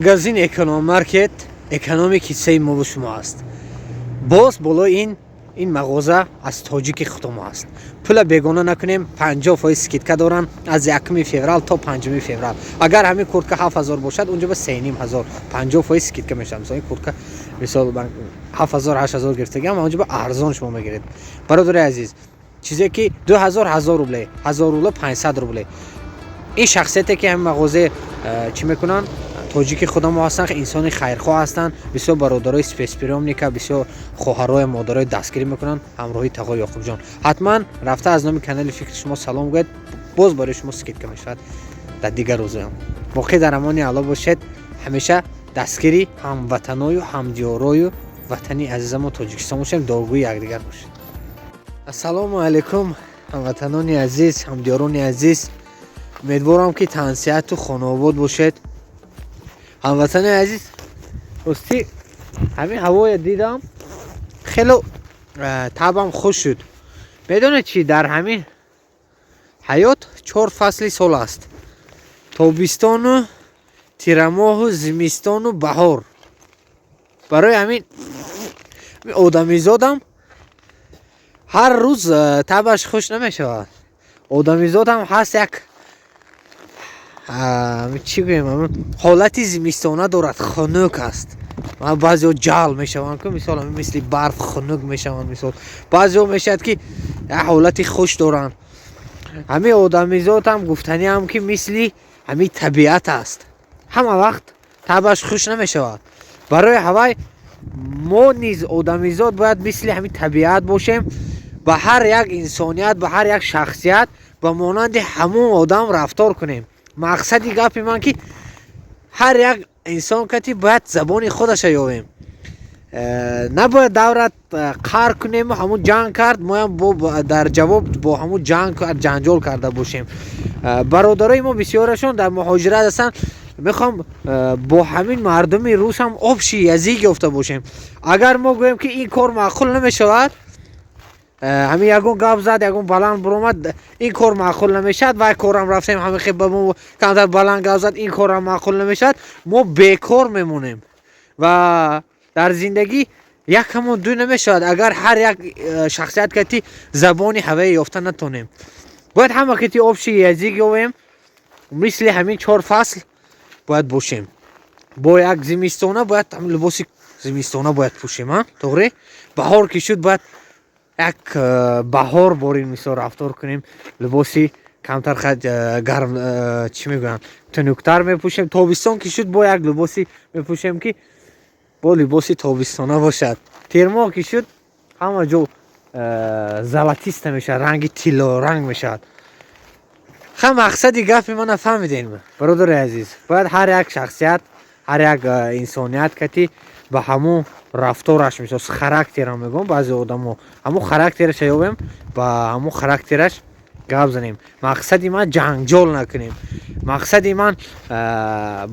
Магазин Экономаркет экономи кисаи мову шумо аст. Боз болои ин мағоза аз тоҷики худомо аст. Пула бегона накунем, 50% скидка доранд аз 1 феврал то 5 феврал. Агар ҳамин куртка 7000 бошад, унҷо ба 3500, 50% скидка мешавад. Мисол, ин куртка, мисол, 7000, 8000 гирифтагиам, унҷо ба арзон шумо мегиред. Бародари азиз, чизе ки 2000, 1000 рубле, 1000 рубле, 500 рубле. Ин шахсияте ки ҳамин мағозе чӣ мекунанд, тоҷики худамо ҳастанд, инсони хайрхоҳ ҳастанд. Бисёр бародарои спецприёмника, бисёр хоҳарои, модарои дастгирӣ мекунанд. Ҳамроҳи тағои Ёқубҷон ҳатман рафта, аз номи канали фикри шумо салом гӯед, боз барои шумо скидка мешавад дар дигар рӯзоям. Боқӣ дар амони Алло бошед. Ҳамеша дастгири ҳамватаною ҳамдиёрою ватани азизамо Тоҷикистон бошем, дуогӯи якдигар бошед. Ассалому алайкум, ҳамватанони азиз, ҳамдиёрони азиз. Умедворам, ки тансиҳату хонаобод бошед. Ҳамватани азиз, ростӣ, ҳамин ҳавоя дидам, хело табам хуш шуд. Медонед чӣ? Дар ҳамин ҳаёт чор фасли сол аст: тобистону тирамоҳу зимистону баҳор. Барои ҳамин одамизодам ҳар рӯз табаш хуш намешавад. Одамизодам ҳаст, як, чӣ гӯем, ҳолати зимистона дорад, хунук аст. Баъзеҳо ҷал мешаванд, ку, мисол, мисли барф хунук мешаванд. Мисол, баъзеҳо мешавад, ки як ҳолати хуш доранд. Ҳамин одамизод ҳам, гуфтаниам, ки мисли ҳамин табиат аст, ҳама вақт табаш хуш намешавад. Барои ҳавай мо низ, одамизод, бояд мисли ҳамин табиат бошем, ба ҳар як инсоният, ба ҳар як шахсият ба монанди ҳамон одам рафтор кунем. Мақсади гапи ман, ки ҳар як инсон кати бояд забони худаша ёбем. Набояд даврат қаҳр кунему ҳамун ҷанг кард, моям дар ҷавоб бо ҳамун ҷанг ҷанҷол карда бошем. Бародарои мо бисёрашон дар муҳоҷират ҳастанд. Мехоҳам, бо ҳамин мардуми рус ҳам общий язык ёфта бошем. Агар мо гӯем, ки ин кор маъқул намешавад, ҳамин ягон гап зад, ягон баланд буромад, ин кор маъқул намешавад, вай корам рафтем, ҳамин хел ба мо камтар баланд гап зад, ин корам маъқул намешавад, мо бекор мемонем ва дар зиндагӣ як ҳамон ду намешавад. Агар ҳар як шахсият кати забони ҳавае ёфта натонем, бояд ҳама кати общий язык ёбем. Мисли ҳамин чор фасл бояд бошем. Бо як зимистона бояд либоси зимистона бояд пӯшем, а тоғре. Баҳор ки шуд, бояд як баҳор борин, мисол, рафтор кунем, либоси камтар гарм, чӣ мегӯянд, тунуктар мепӯшем. Тобистон ки шуд, бо як либоси мепӯшем, ки бо либоси тобистона бошад. Тирмоҳ ки шуд, ҳама ҷо золотиста мешавад, ранги тиллоранг мешавад. Ха, мақсади гапи мана фаҳмидем, бародари азиз. Бояд ҳар як шахсият, ҳар як инсоният кати ба ҳамун рафтораш, мисол, характерам мегӯям, баъзе одамо ҳамун характераша ёбем, ба ҳамун характераш гап занем. Мақсади ман ҷанҷол накунем, мақсади ман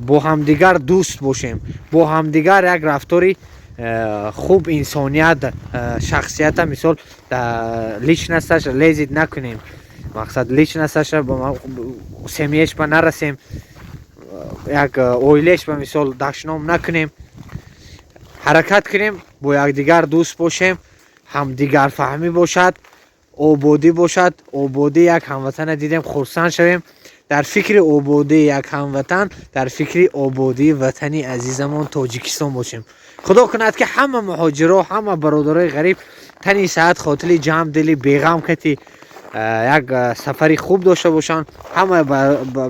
бо ҳамдигар дӯст бошем, бо ҳамдигар як рафтори хуб, инсоният, шахсията, мисол, личносташ лезить накунем. Мақсад, личносташа, семьяш ба нарасем, як оилааш ба, мисол, дашном накунем. Ҳаракат кунем, бо якдигар дӯст бошем, ҳамдигарфаҳмӣ бошад, ободӣ бошад. Ободӣ як ҳамватана дидем, хурсанд шавем. Дар фикри ободии як ҳамватан, дар фикри ободии ватани азизамон Тоҷикистон бошем. Худо кунад, ки ҳама муҳоҷиро, ҳама бародарои ғариб тани саҳат, хотири ҷамъ, дили беғам кати як сафари хуб дошта бошанд. Ҳама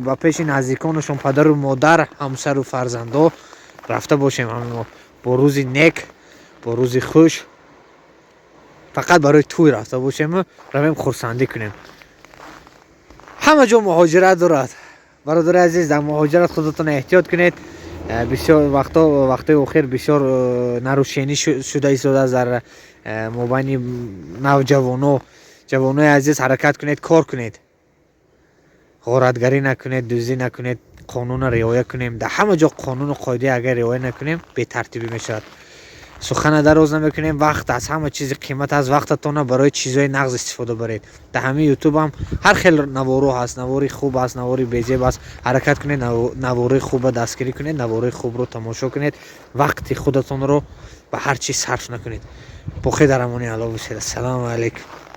ба пеши наздиконашон, падару модар, ҳамсару фарзандо рафта бошем. Ҳама бо рӯзи нек, бо рӯзи хуш, фақат барои тӯй рафта бошему равем, хурсандӣ кунем. Ҳама ҷо муҳоҷират дорад. Бародари азиз, дар муҳоҷират худатон эҳтиёт кунед. Бисёр вақто, вақтҳои охир бисёр нарушение шуда истодааст дар мобайни навҷавоно. Ҷавонои азиз, ҳаракат кунед, кор кунед, ғоратгарӣ накунед, дуздӣ накунед, қонунро риоя кунем. Дар ҳама ҷо қонуну қоида агар риоя накунем, бетартибӣ мешавад. Сухана дароз намекунем. Вақт аз ҳама чизи қимат аст. Вақтатонро барои чизҳои нағз истифода баред. Дар ҳамин Ютубам ҳар хел наворо ҳаст, навори хуб аст, навори безеб аст. Ҳаракат кунед, навори хуба дастгирӣ кунед, навори хубро тамошо кунед. Вақти худатонро ба ҳар чиз сарф накунед. Боқӣ дар амони Алло бошед. Ассалому алайкум.